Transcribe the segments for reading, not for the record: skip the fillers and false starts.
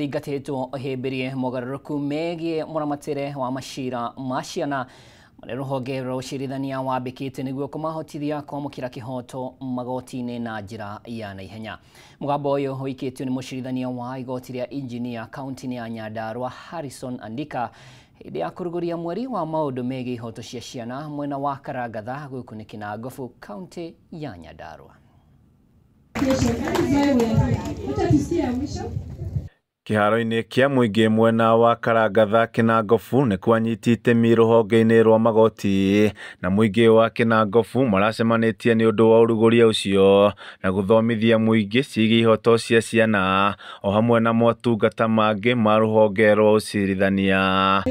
Thingatĩtwo ũhĩmbĩrie mogarũrũku megiĩ mũramatĩre wa macira ma ciana marĩa rũhonge rwa ũcirithania wambĩkĩte nĩguo kũmahotithia kwamũkĩra kĩhoto magoti-inĩ na njĩra ya naihenya. Mũgambo ũyũ ũikĩtio nĩ mũcirithania wa igoti rĩa injinia kaunti-inĩ ya Nyandarua Harrison Andika hĩndĩ ya kũrugũria mweri wa maũndũ megiĩ ihoto cia ciana mwena wa Karangatha gũkũ nĩ Kinangofu kaunti ya Nyandarua. Kĩharo-inĩ kĩa mũingĩ mwena wa Karangatha Kinangofu nĩ kwanyiti itemi rũhonge-inĩ rwa magoti na mũingĩ wa Kinangofu maracemanĩtie nĩ ũndũ wa ũrugũria ũcio na gũthomithia mũingĩ ciĩgiĩ ihoto cia ciana o hamwe na motungata mangĩ ma rũhonge rwa ũcirithania.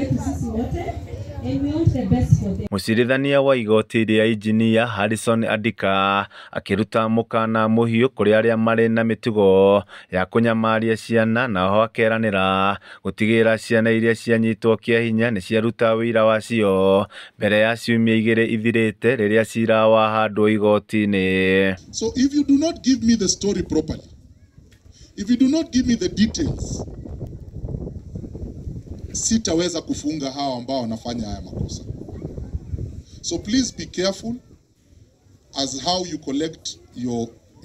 Mũcirithania wa igoti rĩa injinia Harrison Andika akĩruta mũkana mũhiũ kũrĩ arĩa marĩ na mĩtugo ya kũnyamaria ciana na oho akeranĩra gũtigĩrĩra ciana iria cianyitwo kĩa hinya nĩ ciaruta ũira wacio mbere ya ciumia igĩrĩ ithirĩte rĩrĩa cira wahandwo igoti-inĩ. So if you do not give me the story properly, if you do not give me the details, sitaweza kufunga hawa ambao wanafanya haya makosa. So please be careful as how you collect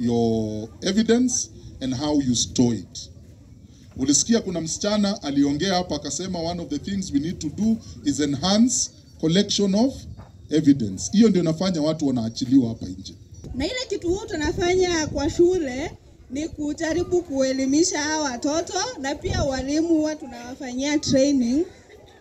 your evidence and how you store it. Ulisikia kuna msichana aliongea hapa akasema one of the things we need to do is enhance collection of evidence. Hiyo ndio nafanya watu wanaachiliwa hapa nje. Na ile kitu huwa tunafanya kwa shule ni kujaribu kuelimisha hawa watoto, na pia walimu huwa tunawafanyia training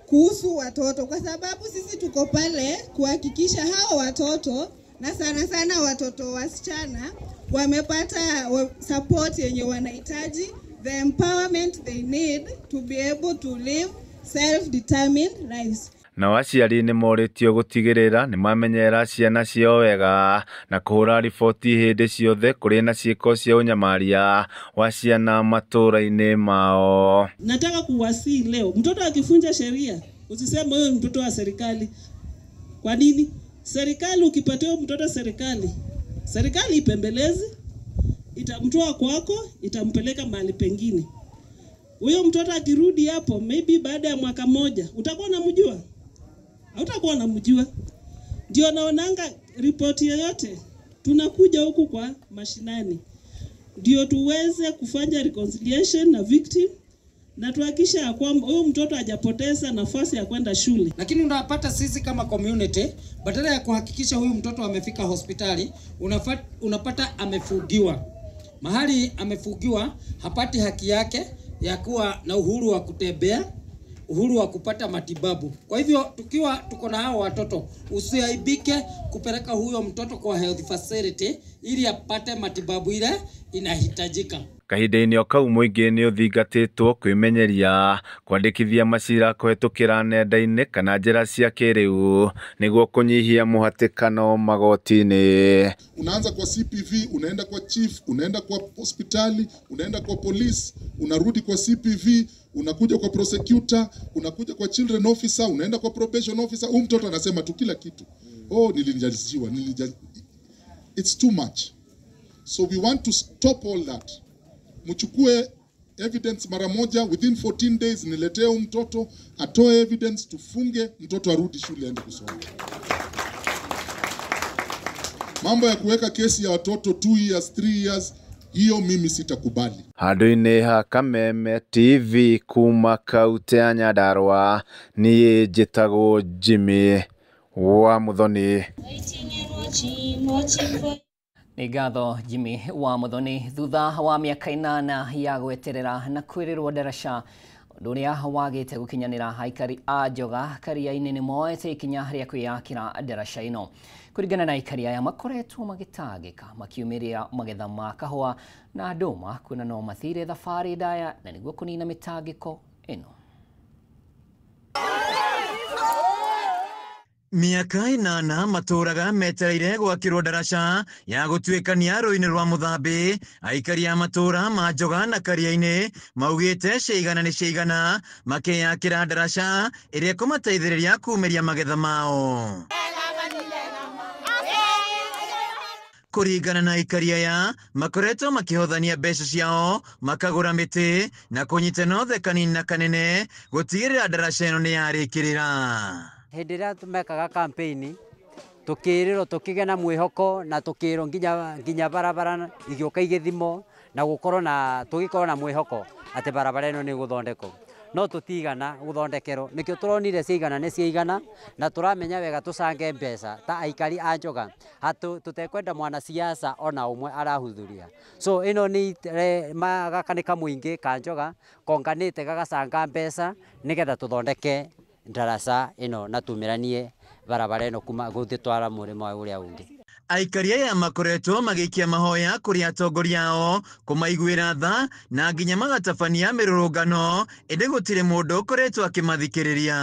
kuhusu watoto, kwa sababu sisi tuko pale kuhakikisha hawa watoto na sana sana watoto wasichana wamepata support yenye wanahitaji, the empowerment they need to be able to live self-determined lives. Nao aciari nĩ morĩtio gũtigĩrĩra nĩ mamenyerera ciana ciao wega na kũhũra riboti hĩndĩ ciothe kũrĩ na ciĩko cia ũnyamaria wa ciana matũũra-inĩ mao. Nataka kuwasihi leo, mtoto akifunja sheria usiseme huyo mtoto wa serikali. Kwa nini? Serikali ukipatia mtoto serikali, serikali ipembelezi, itamtoa kwako, itampeleka mahali pengine. Huyo mtoto akirudi hapo maybe baada ya mwaka moja, utakuwa unamjua? Hautakuwa unamjua. Ndio naonanga ripoti yoyote tunakuja huku kwa mashinani ndio tuweze kufanya reconciliation na victim na tuhakikisha kwamba huyu mtoto hajapoteza nafasi ya kwenda shule. Lakini unapata sisi kama community, badala ya kuhakikisha huyu mtoto amefika hospitali, unapata amefugiwa. Mahali amefugiwa hapati haki yake ya kuwa na uhuru wa kutembea, uhuru wa kupata matibabu. Kwa hivyo tukiwa tuko na hao watoto, usiaibike kupeleka huyo mtoto kwa health facility ili apate matibabu ile inahitajika. Kahinda-inĩ o kau mũingĩ nĩ ũthingatĩtwo kwĩmenyeria kwandĩkithia macira kũhetũkĩra nenda-inĩ kana njĩra cia kĩrĩu nĩguo kũnyihia mũhatĩkano magoti-inĩ. Unaanza kwa CPV, unaenda kwa chief, unaenda kwa hospitali, unaenda kwa police, unarudi kwa CPV, unakuja kwa prosecutor, unakuja kwa children officer, unaenda kwa probation officer. Huyu mtoto anasema tu kila kitu. Oh, nilinjaliziwa, It's too much. So we want to stop all that. Mchukue evidence mara moja within 14 days, niletee mtoto atoe evidence, tufunge mtoto arudi shule aende kusoma. Mambo ya kuweka kesi ya watoto 2 years, 3 years, hiyo mimi sitakubali. Handũ-inĩ ha Kameme TV kuma kaunti ya Nyandarua, niĩ njĩtagwo Jimmy wa Muthoni. Nĩ ngatho Jimmy wa Muthoni. Thutha wa mĩaka 8 ya gweterera na kwĩrĩrwo ndaraca, ũndũ ũrĩa wagĩte gũkinyanĩra aikari a Njoga Karia-inĩ nĩ moete ikinya rĩa kwĩyakĩra ndaraca ĩno. Kũringana na aikari aya makoretwo magĩtangĩka makiumĩria magetha ma kahũa na ndũma, kuona no mathire thabarĩ ndaya na nĩguo kũnina mĩtangĩko ĩno. Miaka 8 matũraga metereire gwakĩrwo ndaraca ya gũtuĩkania rũĩ-inĩ rwa Mũthambĩ. Aikari a matũra ma Njoga na Karia-inĩ maugĩte ciigana nĩ ciigana makĩyakĩra ndaraca ĩrĩa ĩkũmateithĩrĩria kumĩria magetha mao. Kũringana na aikari aya makoretwo makĩhothania mbeca ciao makagũra mĩtĩ na kũnyitana othe kanini na kanene gũtigĩrĩra ndaraca ĩno nĩ yarĩkĩrĩra. Hĩndĩ ĩrĩa mekaga campaign tukĩrĩrwo tukĩgĩa na mwĩhoko na tukĩrwo nginya barabara igĩũka igĩthimo na gũkorwo na tũgĩkorwo na mwĩhoko atĩ barabara ĩno nĩ gũthondekwo, no tũtigana gũthondekerwo nĩkĩo tũronire ciaigana nĩ ciaigana na tũramenya wega tũcange mbeca ta aikari a Njoga tũtekwenda mwanasiasa ona ũmwe arahuthuria. So ĩno nĩ gaka nĩ kamũingĩ ka Njoga konganĩte gagacanga mbeca nĩgetha tũthondeke ndaraca ĩno na tumĩranie barabara ĩno kuma gũtwara mũrĩmo ũrĩa ũngĩ. Aikari aya makoretwo magĩikia mahoya kũrĩ atongoria ao kũmaiguĩra tha na nginya magatabania mĩrũrũngano, ĩndĩ gũtirĩ mũndũ ũkoretwo akĩmathikĩrĩria.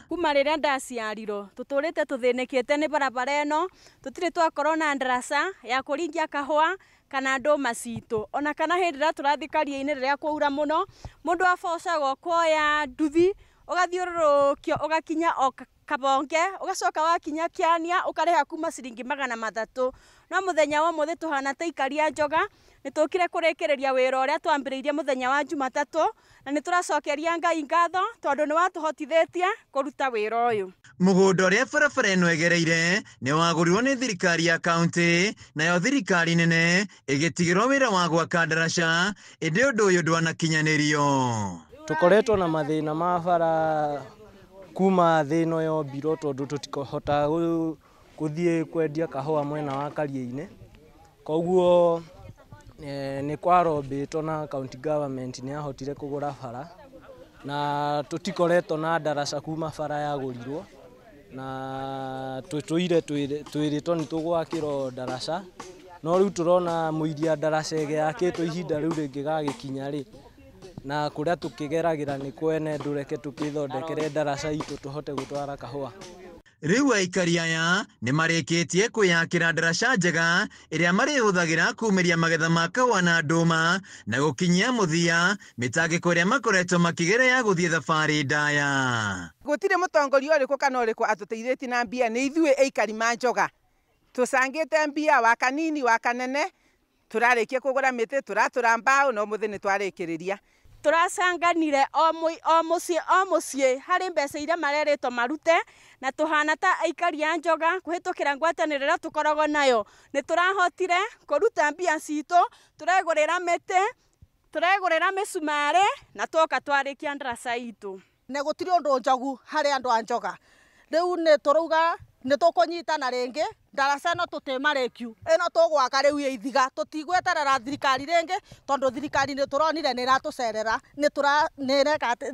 Kuma rĩrĩa ndaciarirwo tũtũrĩte tũthĩnĩkĩte nĩ barabara ĩno, tũtirĩ twakorwo na ndaraca ya kũringia kahũa kana ndũma citũ, ona kana hĩndĩ ĩrĩa tũrathiĩ karia-inĩ rĩrĩa kwaura mũno mũndũ abocaga kuoya nduthi ũgathiũrũrũkio ũgakinya o Kabonge ũgacoka wakinya Kĩania ũkarĩha kuma ciringi 300. No mũthenya wa ũmũthĩ tũhana ta aikari a Njoga nĩ tũkire kũrĩkĩrĩria wĩra ũrĩa twambĩrĩirie mũthenya wa Jumatatũ na nĩ tũracokeria Ngai ngatho tondũ nĩ watũhotithĩtie kũruta wĩra ũyũ. Mũgũnda ũrĩa barabara ĩno ĩgereire nĩ wagũrirwo nĩ thirikari ya kaunti, nayo thirikari nene ĩgĩtigĩrwo wĩra wa gwaka ndaraca, ĩndĩ ũndũ ũyũ ndwanakinyanĩrio. Tũkoretwo na mathĩna ma bara kuma thĩ ĩno yombirwo tondũ tũtikohotaga gũthiĩ kwendia kahũa mwena wa Karia-inĩ, koguo nĩ kwarombĩtwo na county government nĩ yahotire kũgũra bara na tũtikoretwo na ndaraca kuma bara yagũrirwo na tũtũire twĩrĩtwo nĩ tũgwakĩrwo ndaraca, no rĩu tũrona mũiria ndaraca ĩgĩakĩtwo ihinda rĩu rĩngĩgagĩkinya rĩ na kũrĩa tũkĩgeragĩra nĩ kwene ndũreke tũkĩthondekere ndaraca itũ tũhote gũtwara kahũa. Rĩu aikari aya nĩ marĩkĩtie kwĩyakĩra ndaraca njega ĩrĩa marĩhũthagĩra kumĩria magetha ma kahũa na ndũma na gũkinyia mũthia mĩtangĩko ĩrĩa makoretwo makĩgera ya gũthiĩ thabarĩ ndaya. Gũtirĩ mũtongoria ũrĩkũ kana ũrĩkũ atũteithĩtie na mbia, nĩ ithuĩ aikari ma Njoga tũcangĩte mbia wa kanini wa kanene, tũrarĩkia kũgũra mĩtĩ, tũratũra mbaũ no mũthĩ nĩ twarĩkĩrĩria. Tũracanganire o mũciĩ o mũciĩ harĩ mbeca iria marerĩtwo marute na tũhana ta aikari a Njoga kũhĩtũkĩra ngwatanĩro ĩrĩa tũkoragwo nayo nĩ tũrahotire kũruta mbia citũ, tũregũrĩra mĩtĩ, tũregũrĩra mĩcumarĩ na twoka twarĩkia ndaraca itũ. Nĩ gũtirĩ ũndũ njogu harĩ andũ a Njoga, rĩu nĩ tũrauga nĩ tũkũnyitana rĩngĩ ndaraca ĩno tũtĩmarĩkiu ĩno tũgwaka rĩu ya ithiga, tũtigweterera thirikari rĩngĩ tondũ thirikari nĩ tũronire nĩ ĩratũcerera,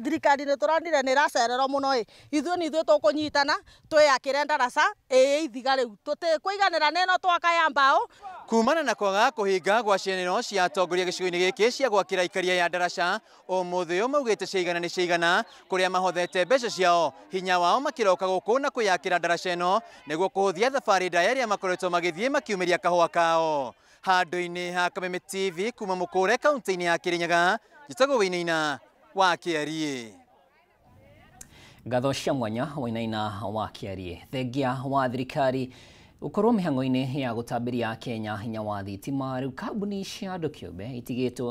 thirikari nĩ tũronire nĩ ĩracererwo mũno ĩ, ithuĩ nĩ ithuĩ tũkũnyitana twĩyakĩre ndaraca ĩ ithiga rĩu tũtikũiganĩra nĩ ĩno twaka ya mbaũ. Kumana na kwaga kũhinga gwa ciĩranĩro cia atongoria gĩcigo-inĩ gĩkĩ cia gwakĩra aikaria ya ndaraca, ũmũthĩ ũyũ maugĩte ciaigana nĩ ciaigana kũrĩa mahothete mbeca ciao hinya wao makĩroka gũkũ na kwĩyakĩra ndaraca ĩno nĩguo kũhũthia thabarĩ ndaya ĩrĩa makoretwo magĩthiĩ makiumĩria kahũa kao. Handũ-inĩ ha Kameme TV kuma Mũkũre kaunti-inĩ ya Kĩrĩnyaga, njĩtagwo Wainaina wa Kĩariĩ. Ngatho cia mwanya Wainaina wa Kĩariĩ. Thengia wa thirikari gũkorwo mĩhang'o-inĩ ya gũtambĩria Kenya hinya wa thitima, rĩu kambuni cia andũ kĩũmbe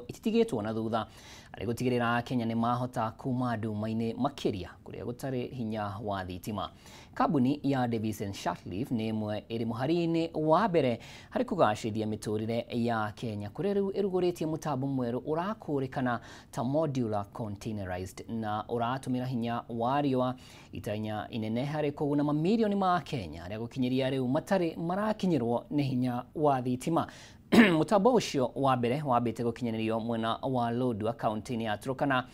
ititigĩtwo na thutha arĩ gũtigĩrĩra Kenya nĩ mahota kuma nduma-inĩ makĩria kũrĩa gũtarĩ hinya wa thitima. Kambuni ya Davis and Shirtliff nĩ ĩmwe ĩrĩ mũhari-inĩ wa mbere harĩ kũgacĩrithia mĩtũrĩre ya Kenya kũrĩa rĩu ĩrugũrĩtie mũtambo mwerũ ũrakũrĩkana ta modular containerized na ũratũmĩra hinya wa riũa itanya inene harĩ kũguna mamirioni ma Kenya arĩa gũkinyĩria rĩu matarĩ marakinyĩrwo nĩ hinya wa thitima. Mũtambo ũcio wa mbere wambĩte gũkinyanĩrio mwena wa Lodwar kaunti-inĩ ya Turkana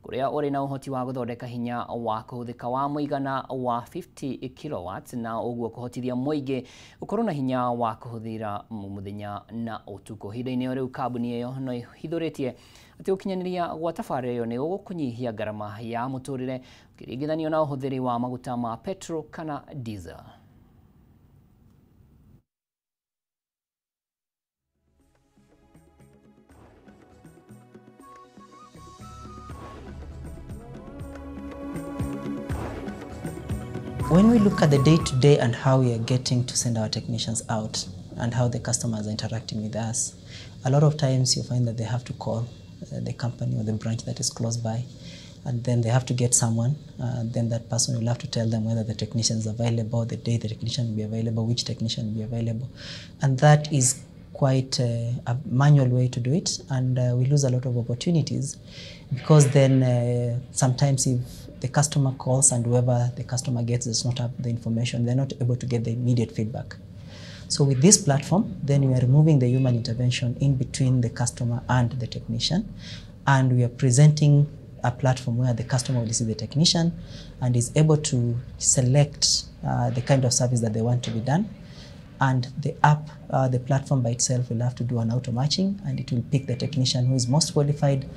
kũrĩa ũrĩ na ũhoti wa gũthondeka hinya wa kũhũthĩka wa mũigana wa 50 kilowatts na ũguo kũhotithia mũingĩ gũkorwo na hinya wa kũhũthĩra mũthenya na ũtukũ. Ihinda-inĩ o rĩu kambuni ĩyo no ĩhithũrĩtie atĩ gũkinyanĩria gwa tabarĩra ĩyo nĩ gũkũnyihia ngarama ya mũtũrĩre ũkĩringithanio na ũhũthĩri wa maguta ma petrol kana diesel. When we look at the day-to-day and how we are getting to send our technicians out, and how the customers are interacting with us. A lot of times you find that they have to call the company or the branch that is close by, and then they have to get someone. Then that person will have to tell them whether the technician is available, the day the technician will be available, which technician will be available. And that is quite a manual way to do it, and we lose a lot of opportunities, because then sometimes if the customer calls and whoever the customer gets does not have the information, they're not able to get the immediate feedback. So with this platform, then we are removing the human intervention in between the customer and the technician, and we are presenting a platform where the customer will see the technician and is able to select the kind of service that they want to be done. And the app, the platform by itself will have to do an auto matching, and it will pick the technician who is most qualified,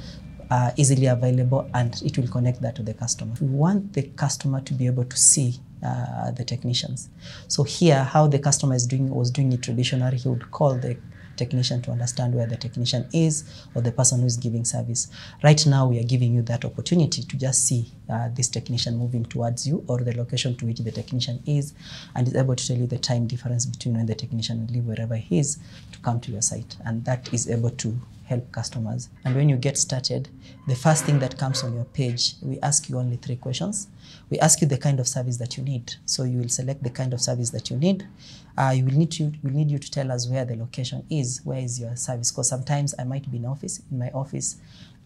easily available, and it will connect that to the customer. We want the customer to be able to see the technicians. So here, how the customer is doing, was doing it traditionally, he would call the technician to understand where the technician is or the person who is giving service. Right now, we are giving you that opportunity to just see this technician moving towards you or the location to which the technician is, and is able to tell you the time difference between when the technician will leave wherever he is to come to your site. And that is able to help customers. And when you get started, the first thing that comes on your page, we ask you only 3 questions. We ask you the kind of service that you need. So you will select the kind of service that you need. We'll need you to tell us where the location is, where is your service? Because sometimes I might be in my office,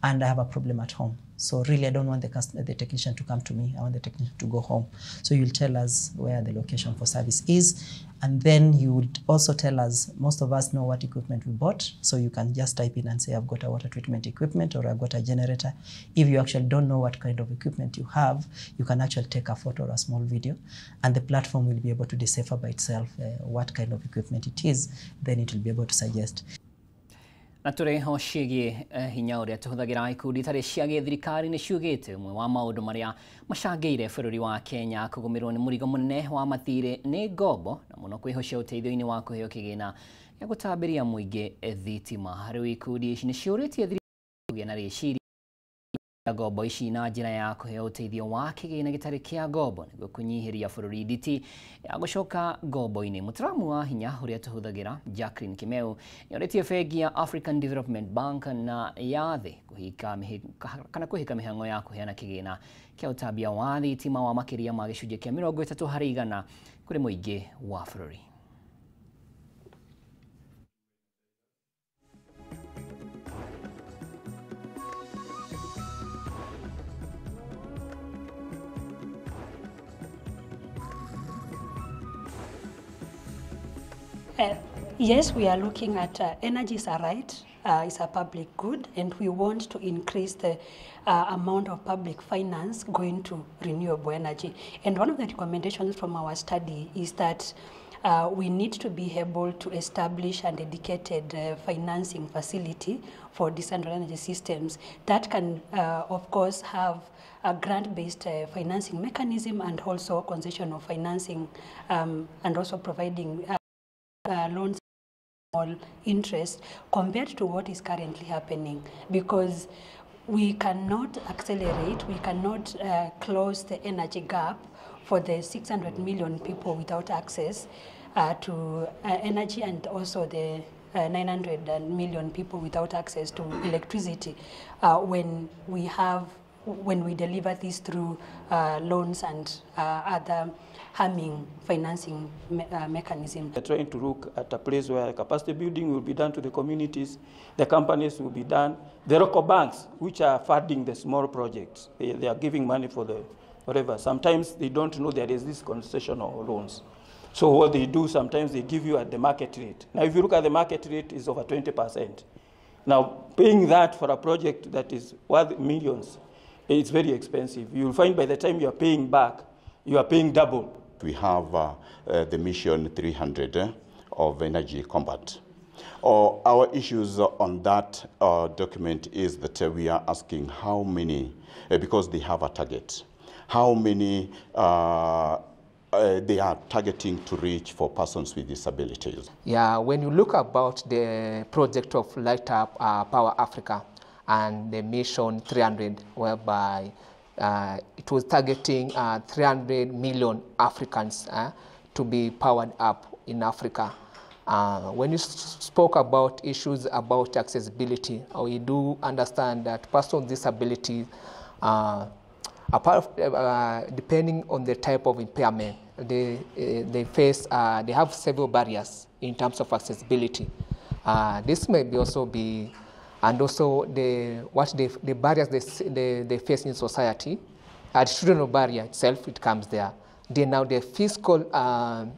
and I have a problem at home. So really, I don't want the technician to come to me. I want the technician to go home. So you'll tell us where the location for service is. And then you would also tell us, most of us know what equipment we bought. So you can just type in and say, I've got a water treatment equipment, or I've got a generator. If you actually don't know what kind of equipment you have, you can actually take a photo or a small video, and the platform will be able to decipher by itself what kind of equipment it is. Then it will be able to suggest. Na tũrĩ ho ciĩgiĩ hinya ũrĩa tũhũthagĩra ikundi itarĩ cia gĩthirikari nĩ ciugĩte ũmwe wa maũndũ marĩa macangĩire bũrũri wa Kenya kũgũmĩrwo nĩ mũrigo mũnene wa mathirĩ nĩ ngombo na mũno kwĩhocia ũteithio-inĩ wa kũheo kĩgĩna gĩa gũtambĩria mũingĩ thitima. Rĩu ikundi ici nĩ ciũrĩtie thirikari kũgĩa na rĩciria ngombo ici na njĩra ya kũheo ũteithio wa kĩgĩna gĩtarĩ kĩa ngombo nĩguo kũnyihĩria bũrũri nditi ya gũcoka ngombo-inĩ. Mũtaramu wa hinya ũrĩa tũhũthagĩra Jacqueline Kimeu nĩorĩtie bengi ya African Development Bank na ya thĩ kũhika mĩhang'o ya kũheana kĩgĩna kĩa ũtambia wa thitima wa makĩria ma gĩcunjĩ kĩa 30 harĩ igana kũrĩ mũingĩ wa bũrũri. Yes, we are looking at energy is a right, it's a public good, and we want to increase the amount of public finance going to renewable energy. And one of the recommendations from our study is that we need to be able to establish a dedicated financing facility for decentralized energy systems that can, of course, have a grant-based financing mechanism and also concessional financing, and also providing loans all interest compared to what is currently happening, because we cannot accelerate, we cannot close the energy gap for the 600 million people without access to energy, and also the 900 million people without access to electricity when we deliver this through loans and other harming financing mechanism. We're trying to look at a place where capacity building will be done to the communities, the companies will be done, the local banks, which are funding the small projects, they are giving money for the whatever. Sometimes they don't know there is this concessional loans. So what they do, sometimes they give you at the market rate. Now, if you look at the market rate, it's over 20%. Now, paying that for a project that is worth millions, it's very expensive. You'll find by the time you are paying back, you are paying double. We have the Mission 300 of energy combat. Our issues on that document is that we are asking how many, because they have a target, how many they are targeting to reach for persons with disabilities. Yeah, when you look about the project of Light Up Power Africa and the Mission 300, whereby it was targeting 300 million Africans to be powered up in Africa. When you spoke about issues about accessibility, we do understand that persons with disabilities, apart depending on the type of impairment, they face, they have several barriers in terms of accessibility. This may be also be, and also the barriers they face in society, attitudinal barrier itself, it comes there. Then now the physical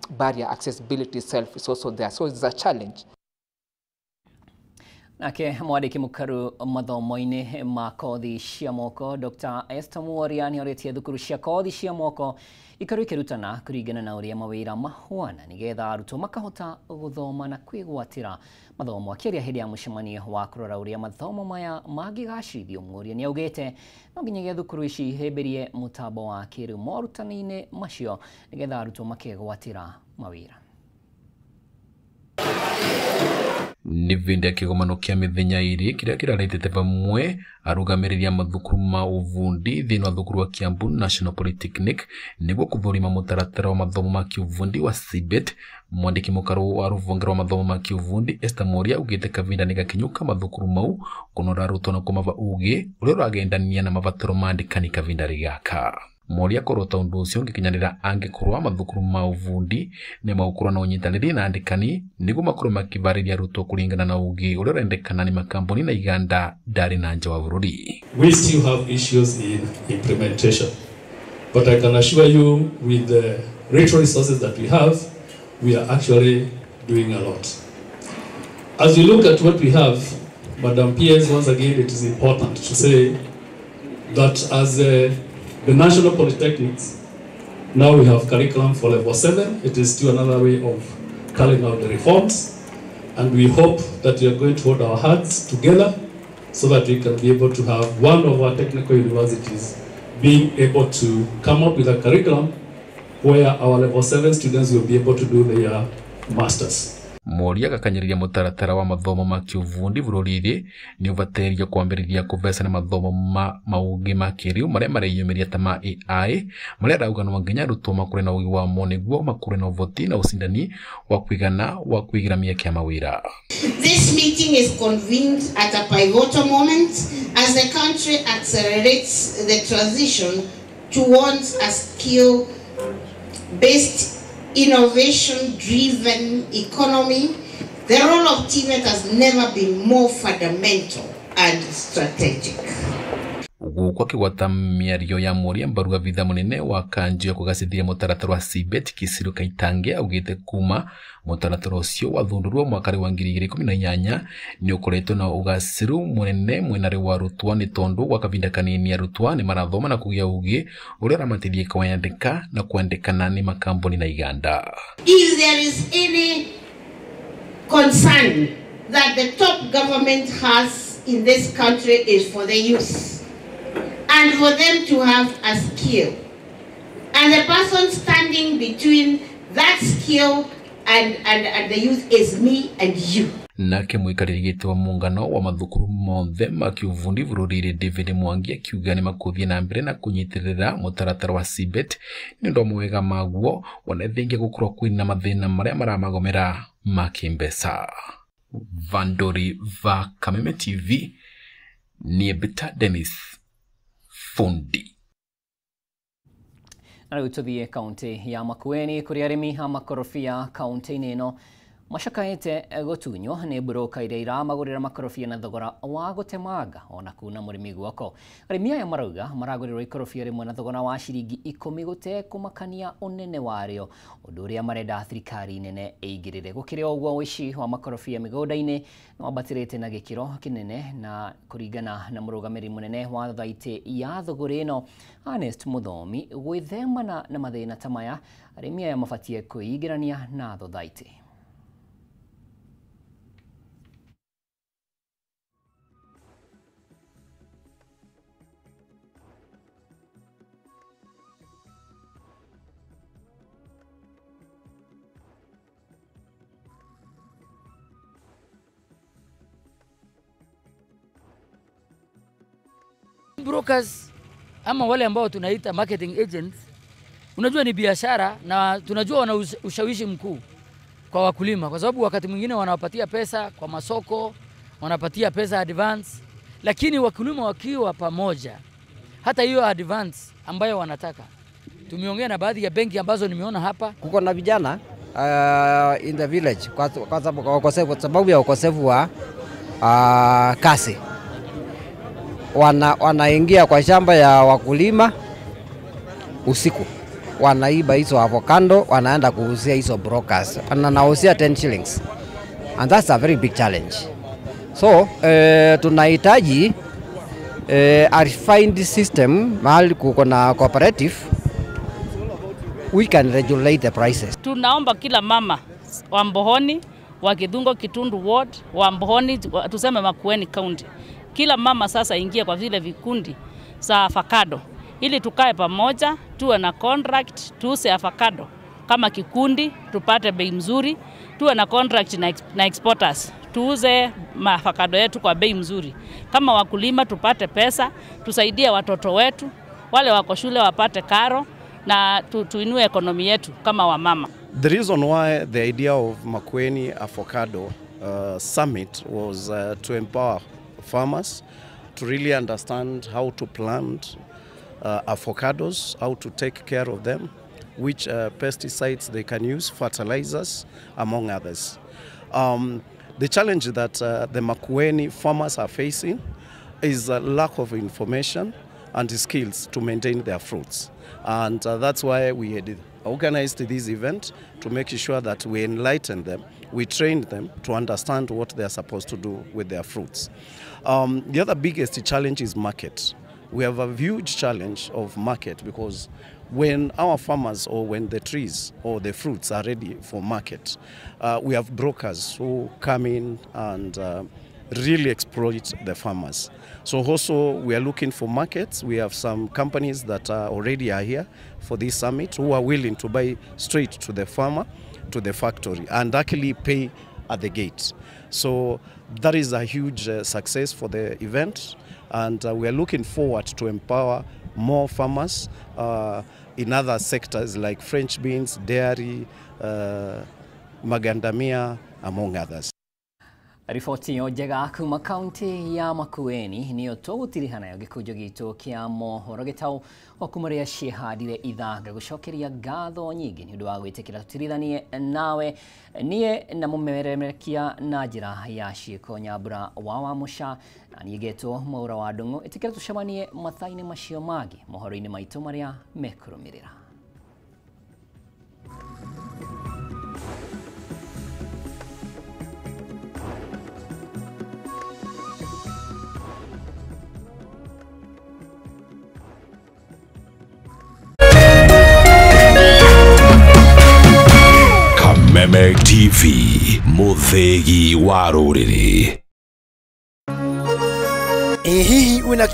barrier, accessibility itself is also there. So it's a challenge. Nake mwandĩki mũkaru mathomo-inĩ ma kothi cia moko Dr. Esther Mworia nĩorĩtie thukuru cia kothi cia moko ikorwo ikĩrutana kũringana na ũrĩa mawĩra mahuana nĩgetha arutwo makahota gũthoma na kwĩgwatĩra mathomo. Akĩaria hĩndĩ ya mũcemanio wa kũrora ũrĩa mathomo maya mangĩgacĩrithio, Mworia nĩaugĩte no nginyagia thukuru ici ihĩmbĩrie mũtambo wa kĩrĩu morutani-inĩ macio nĩgetha arutwo makegwatĩra mawĩra. Nĩ vĩndĩ ya kĩgomano kĩa mĩthenya ĩrĩ kĩrĩa kĩraretete vamwe arũgamĩrĩri a mathukuru ma uvundi thĩinĩ wa thukuru wa Kiambu National Polytechnic nĩguo kũthũrima mũtaratara wa mathomo ma kĩuvundi wa CBET. Mwandĩki mũkaru wa rũhonge rwa mathomo ma kĩuvundi Esther Mworia augĩte kavinda nĩ gakinyũka mathukuru mau kũnora arutwo na kũmava ũgĩ ũrĩa ũragendania na mabataro ma andĩkani kavinda gaka. Mworia korwo ta ũndũ ũcio ũngĩkinyanĩra angĩkorwo mathukuru ma uvundi nĩ magũkorwo na ũnyitanĩri na andĩkani nĩguo makorwo makĩvarĩria arutwo kũringana na ũgĩ ũrĩa ũrendekana nĩ makambuni na iganda ndarĩ na nja wa bũrũri. We still have issues in implementation, but I can assure you with the little resources that we have, we are actually doing a lot. As you look at what we have, Madam PS, once again, it is important to say that as the National Polytechnics, now we have curriculum for level 7. It is still another way of carrying out the reforms. And we hope that we are going to hold our hearts together so that we can be able to have one of our technical universities being able to come up with a curriculum where our level 7 students will be able to do their masters. Mworia agakanyĩrĩria mũtaratara wa mathomo ma kĩuvundi bũrũri-inĩ nĩ ũbatairie kwambĩrĩria kũvecana mathomo ma maũgĩ ma kĩrĩu marĩa mareyumĩria ta ma AI marĩa arauga no nginya arutwo makũre na ũgĩ wamo nĩguo makũre na ũvoti na ũcindani wa kũigana wa kũigĩra mĩeke ya mawĩra. This meeting is convened at a pivotal moment as the country accelerates the transition towards a skill-based, innovation-driven economy. The role of TVET has never been more fundamental and strategic. Gũkũ akĩgwata mĩario ya Mworia mbaru abitha mũnene wa kanjũ ya kũgacĩrithia mũtaratara wa CBET Kisiru Kaitange augĩte kuma mũtaratara ũcio wathundũrwo mwaka wa 2018 nĩ ũkoretwo na ũgacĩru mũnene mwena wa arutwo nĩ tondũ gwa kavinda kanini arutwo nĩ marathoma na kũgĩa ũgĩ ũrĩa ũramateithia kwandĩka na kwandĩkana nĩ makambuni na iganda. If there is any concern that the top government has in this country is for the youth and for them to have a skill. And the person standing between that skill and the youth is me and you. Nake mũikarĩri gĩtĩ wa muungano wa mathukuru mothe ma kĩuvundi bũrũri-inĩ David Mwangi akiuga nĩ makũthiĩ na mbere na kũnyitĩrĩra mũtaratara wa CBET nĩ ũndũ wa mawega maguo ona thengia gũkorwo kwĩna mathĩna marĩa maramagomera ma kĩmbeca. Vandori va Kameme TV, niĩ Dennis Fundi. Na rĩu tũthiĩ kaunti ya Makueni kũrĩa arĩmi a makorobia kaunti-inĩ ĩno macakaĩte gũtunywo nĩ mburũka iria iramagũrĩra makorobia na thogora wa gũtemanga ona kuna mũrĩmi guoko. Arĩmi aya marauga maragũrĩrwo ikorobia rĩmwe na thogora wa ciringi 10 gũtekũmakania ũnene warĩo, ũndũ ũrĩa marenda thirikari nene ĩingĩrĩre. Gũkĩrĩ o ũguo, ũici wa makorobia mĩgũnda-inĩ nĩ wambatĩrĩte na gĩkĩro kĩnene, na kũringana na mũrũgamĩrĩri mũnene wa thaitĩ ya thũgũrĩ ĩno Ernest Mũthomi, gwĩthemana na mathĩna ta maya arĩmi aya mabatiĩ kwĩingĩrania na thothaitĩ. Brokers ama wale ambao tunaita marketing agents, unajua ni biashara na tunajua wana ushawishi mkuu. kwa wakulima, kwa sababu wakati mwingine wanawapatia pesa kwa masoko, wanapatia pesa advance, lakini wakulima wakiwa pamoja, hata hiyo advance ambayo wanataka. Tumeongea na baadhi ya benki ambazo nimeona hapa. Kuko na vijana in the village kwa sababu ya ukosefu wa kasi. Wanaingia kwa shamba ya wakulima usiku, wanaiba hizo avocado, wanaenda kuuzia hizo brokers, wanauzia 10 shillings, and that's a very big challenge. So tunahitaji a refined system mahali kuko na cooperative, we can regulate the prices. Tunaomba kila mama wa Mbohoni, wa Kidhungo Kitundu Ward, wa Mbohoni, tuseme Makueni County, kila mama sasa ingie kwa vile vikundi za avocado ili tukae pamoja, tuwe na contract, tuuse avocado kama kikundi, tupate bei mzuri, tuwe na contract na exporters, tuuze avocado yetu kwa bei mzuri. Kama wakulima tupate pesa, tusaidie watoto wetu, wale wako shule wapate karo, na tuinue ekonomi yetu kama wamama. The reason why the idea of Makueni Avocado Summit was to empower farmers to really understand how to plant avocados, how to take care of them, which pesticides they can use, fertilizers, among others. The challenge that the Makueni farmers are facing is a lack of information and skills to maintain their fruits. And that's why we had organized this event, to make sure that we enlighten them, we train them to understand what they are supposed to do with their fruits. The other biggest challenge is market. We have a huge challenge of market, because when our farmers or when the trees or the fruits are ready for market, we have brokers who come in and really exploit the farmers. So also we are looking for markets. We have some companies that are already are here for this summit who are willing to buy straight to the farmer, to the factory, and actually pay at the gate. So that is a huge success for the event, and we are looking forward to empower more farmers in other sectors like French beans, dairy, magandamia, among others. Riboti ĩyo njega kuma kaunti ya Makueni niyo tũgũtiriha nayo gĩkũnjo gitũ kĩa mohoro gĩtaũ wa kuma rĩa ciĩhandire ithaa. Ngagũcokeria ngatho nyingĩ nĩ ũndũ wa gwĩtĩkĩra tũtirithanie nawe niĩ na mũmererekia na njĩra ya ciĩko Nyambura wa Wamũca, na niĩ ngetwo Mwaura wa Ndung'u. Ĩtĩkĩra tũcemanie mathaa-inĩ macio mangĩ mohoro-inĩ maitũ marĩa mekũrũmĩrĩra. Kameme TV, muthegi wa rũrĩrĩ. Hihi wĩna